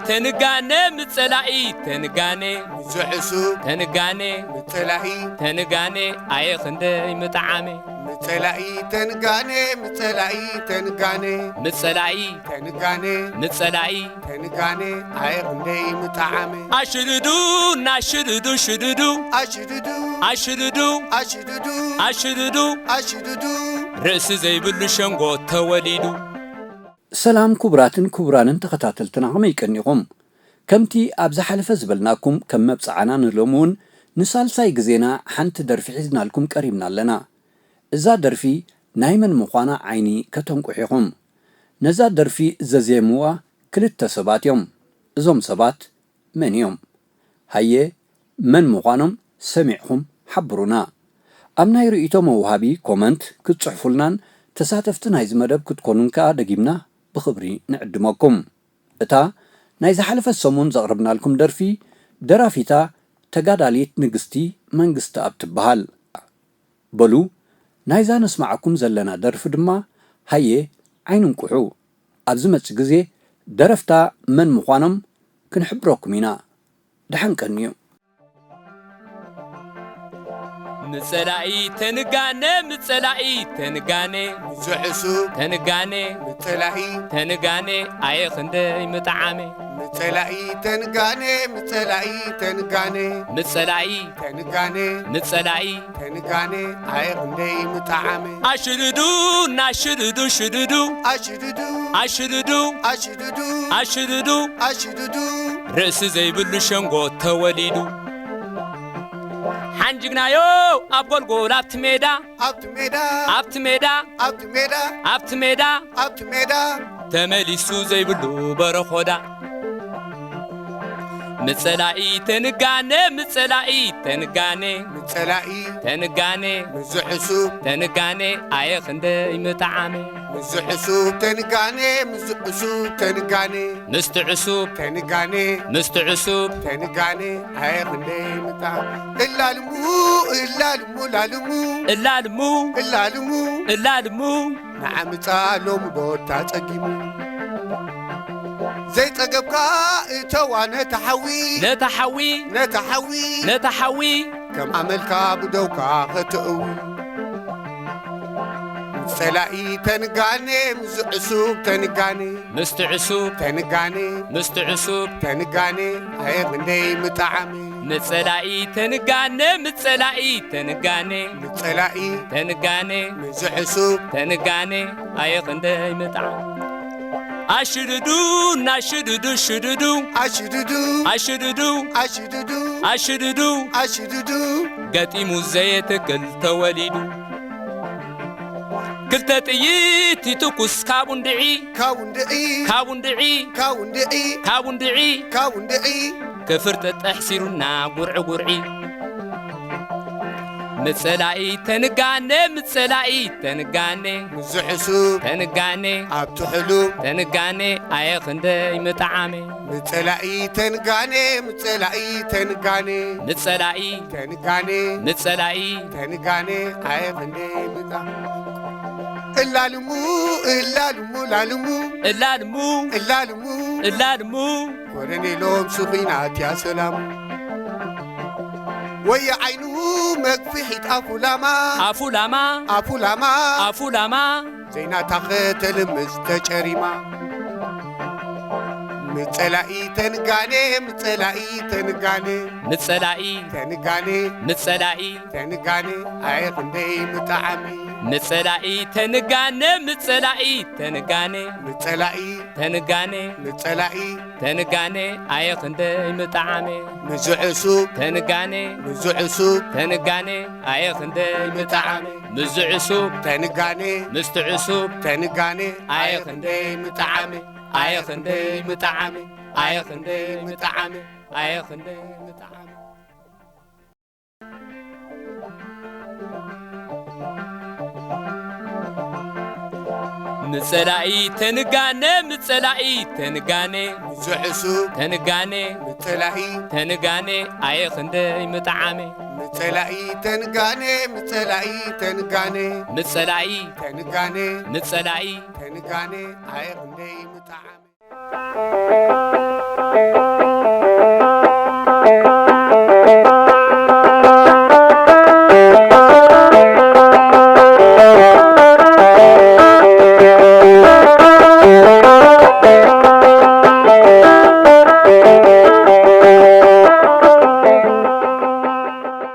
ተንጋነ ምጸላኢ ተንጋነ ምዝዕሱ ተንጋነ ምጸላኢ ተንጋነ ኣየ ክንደይ ምጥዓመ ምጸላኢ ተንጋነ ምጸላኢ ተንጋነ ምጸላኢ ተንጋነ ምጸላኢ ተንጋነ ኣየ ክንደይ ምጥዓመ ኣሽድዱ እናሽድዱ ሽድዱ ኣሽድዱ ኣሽድዱ ኣሽድዱ ኣሽድዱ ኣሽድዱ ርእሲ ዘይብሉ ሸንጎ ተወሊዱ። ሰላም ክቡራትን ክቡራንን ተኸታተልትና፣ ከመይ ቀኒኹም? ከምቲ ኣብ ዝሓለፈ ዝበልናኩም፣ ከም መብጽዓና ንሎሚ እውን ንሳልሳይ ግዜና ሓንቲ ደርፊ ሒዝናልኩም ቀሪብና ኣለና። እዛ ደርፊ ናይ መን ምዃና ዓይኒ ከተንቁሑ ኢኹም። ነዛ ደርፊ ዘዜምዋ ክልተ ሰባት እዮም። እዞም ሰባት መን እዮም? ሃየ፣ መን ምዃኖም ሰሚዕኹም ሓብሩና። ኣብ ናይ ርእይቶ መውሃቢ ኮመንት ክትጽሕፉልናን ተሳተፍቲ ናይዚ መደብ ክትኮኑን ከኣ ደጊምና ብኽብሪ ንዕድመኩም። እታ ናይ ዝሓለፈ ሰሙን ዘቕረብናልኩም ደርፊ ደራፊታ ተጋዳሊት ንግስቲ መንግስተኣብ ትበሃል። በሉ፣ ናይዛ ነስምዓኩም ዘለና ደርፊ ድማ ሃየ ዓይኒ እንቁሑ። ኣብ ዝመጽእ ግዜ ደረፍታ መን ምዃኖም ክንሕብረኩም ኢና። ደሓን ቀንዩ። ምጸላኢ ተንጋነ፣ ምጸላኢ ተንጋነ፣ ምዝዕሱ ተንጋነ፣ ምጸላኢ ተንጋነ፣ ኣየ ክንደይ ምጥዓመ። ምጸላኢ ተንጋነ፣ ምጸላኢ ተንጋነ፣ ምጸላኢ ተንጋነ፣ ምጸላኢ ተንጋነ፣ ኣየ ክንደይ ምጥዓመ። ኣሽድዱ፣ እናሽድዱ፣ ሽድዱ፣ ኣሽድዱ፣ ኣሽድዱ፣ ኣሽድዱ፣ ኣሽድዱ፣ ኣሽድዱ፣ ርእሲ ዘይብሉ ሸንጎ ተወሊዱ። ሓንጅግናዮ ኣብ ጎልጎል ኣብቲ ሜዳ፣ ኣብቲ ሜዳ፣ ኣብቲ ሜዳ፣ ኣብቲ ሜዳ፣ ኣብቲ ሜዳ፣ ኣብቲ ሜዳ፣ ተመሊሱ ዘይብሉ በረኾዳ። ምጸላኢ ተንጋነ፣ ምጸላኢ ተንጋነ፣ ምጸላኢ ተንጋነ፣ ምዝዕሱ ተንጋነ፣ ኣየ ክንደይ ምጥዓመ። ምዝዕሱ ተንጋነ፣ ምዝዕሱ ተንጋነ፣ ምስቲ ዕሱብ ተንጋነ፣ ምስቲ ዕሱብ ተንጋነ፣ ኣየ ክንደይ ምጥዓመ። እላልሙ፣ እላልሙ፣ ላልሙ፣ እላልሙ፣ እላልሙ፣ እላልሙ፣ እላልሙ፣ ንዓምጻ ሎሚ ዶ ተጸጊሙ? ዘይጸገብካ እተዋ ነታ ሓዊ፣ ነታ ሓዊ፣ ነታ ሓዊ፣ ነታ ሓዊ፣ ከም ኣመልካ ብደውካ ከተእዊ። ምጸላኢ ተንጋነ፣ ምስቲ ዕሱብ ተንጋነ፣ ምስቲ ዕሱብ ተንጋነ፣ ምስቲ ዕሱብ ተንጋነ፣ ኣየ ክንደይ ምጥዓመ። ምጸላኢ ተንጋነ፣ ምጸላኢ ተንጋነ፣ ምጸላኢ ተንጋነ፣ ምስቲ ዕሱብ ተንጋነ፣ ኣየ ክንደይ ምጥዓመ። ኣሽድዱ፣ እናሽድዱ፣ ሽድዱ፣ ኣሽድዱ፣ ኣሽድዱ፣ ኣሽድዱ፣ ኣሽድዱ፣ ኣሽድዱ፣ ገጢሙ ዘየትክል ተወሊዱ። ክልተ ጥይት ይትኩስ ካብ እንድዒ፣ ካብ እንድዒ፣ ካብ እንድዒ፣ ካብ እንድዒ፣ ካብ እንድዒ፣ ካብ እንድዒ፣ ካብ እንድዒ፣ ክፍርጥጥ ኣሕሲሩና ጉርዒ ጉርዒ። ምጸላኢ ተንጋነ፣ ምጸላኢ ተንጋነ፣ ምስቲ ዕሱብ ተንጋነ፣ ኣብቲ ሕሉም ተንጋነ፣ ኣየ ክንደይ ምጥዓመ። ምጸላኢ ተንጋነ፣ ምጸላኢ ተንጋነ፣ ምጸላኢ ተንጋነ፣ ምጸላኢ ተንጋነ፣ ኣየ ክንደይ ምጥዓመ። እላልሙ፣ እላልሙ፣ ላልሙ፣ እላልሙ፣ እላልሙ፣ እላልሙ፣ እላልሙ፣ ኮረኔሎም ስኺናት እያ ሰላሙ። ወየ ዓይኑ መግፍሒት ኣፉላማ፣ ኣፉላማ፣ ኣፉላማ፣ ኣፉላማ፣ ዘይናታ ከተልምስ ተጨሪማ። ምጸላኢ ተንጋነ፣ ምጸላኢ ተንጋነ፣ ምጸላኢ ተንጋነ፣ ምጸላኢ ተንጋነ፣ ኣየ ክንደይ ምጥዓሚ። ምጸላኢ ተንጋነ፣ ምጸላኢ ተንጋነ፣ ምጸላኢ ተንጋነ፣ ምጸላኢ ተንጋነ፣ ኣየ ክንደይ ምጥዓመ። ምስቲ ዕሱብ ተንጋነ፣ ምስቲ ዕሱብ ተንጋነ፣ ኣየ ክንደይ ምጥዓመ። ምስቲ ዕሱብ ተንጋነ፣ ምስቲ ዕሱብ ተንጋነ፣ ኣየ ክንደይ ምጥዓመ። ኣየ ክንደይ ምጥዓመ። ኣየ ክንደይ ምጥዓመ። ኣየ ክንደይ ምጥዓመ። ምጸላኢ ተንጋነ፣ ምጸላኢ ተንጋነ፣ ምስቲ ዕሱብ ተንጋነ፣ ምጸላኢ ተንጋነ፣ ኣየ ክንደይ ምጥዓመ። ምጸላኢ ተንጋነ፣ ምጸላኢ ተንጋነ፣ ምጸላኢ ተንጋነ፣ ምጸላኢ ተንጋነ፣ ኣየ ክንደይ ምጥዓመ።